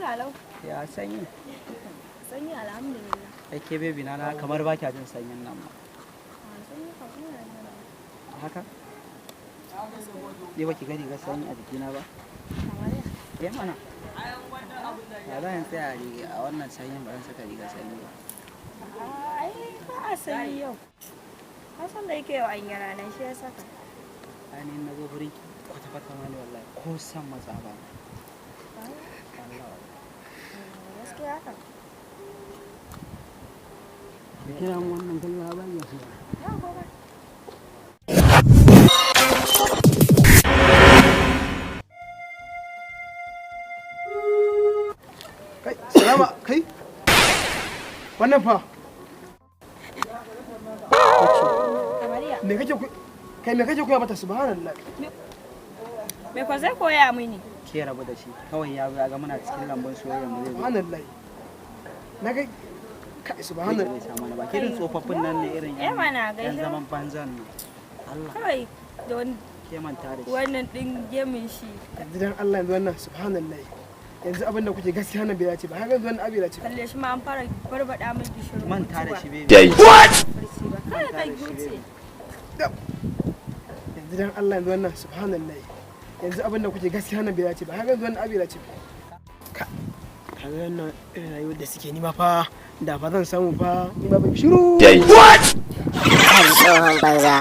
Lafiya lau. Ya sanyi? Sanyi, alhamdulillah. Ai ke baby na kamar ba kya jin sanyin nan ma. A sanyi kam ina jin. Haka? Ni baki gani ga sanyi a jikina ba? Kamar ya. Eh mana. Ya za in tsaya a wannan sanyin ba zan saka rigar sanyi ba? Ai ba a sanyi yau. Ka san da yake yau an yi rana, shi ya saka. Ai ni na zo gurin ki kwata kwata ma ni wallahi ko san matsa ba na. Allah wallahi. Gaskiya haka. Kira mu wannan kalma ba ya so. Ya gobe. Kai, salama, kai. Wannan fa? Kamar ya. Me kake kai, me kake koya mata? Subhanallah. Me ko zai koya mini? Ke rabu da shi. Kawai ya zo ya ga muna cikin lambun soyayya mu zai zo. Subhanallah. Na kai, kai, subhanallah. Zai samu na ba. Irin tsofaffin nan ne, irin Eh mana, yan gaishe. zaman banzan nan. Allah. Kawai da wani Ke manta da shi. wannan din gemin shi. Yanzu dan Allah, yanzu wannan, subhanallah. Yanzu abin da kuke gaskiya nan bai dace ba. Haka yanzu wannan abu bai dace ba. Kalle shi ma, an fara barbada min gishirin. Manta da shi, baby. Barci ba. Kada ka Manta da shi, wuce. baby. Yanzu dan Allah, yanzu wannan, subhanallah. Yanzu abin da kuke gaskiya nan bai dace ba. Haka yanzu wannan abu bai dace ba. Ka kaga wannan irin rayuwar da suke, nima fa da fa zan samu fa, ni ma ban shiru. Tsohon banza.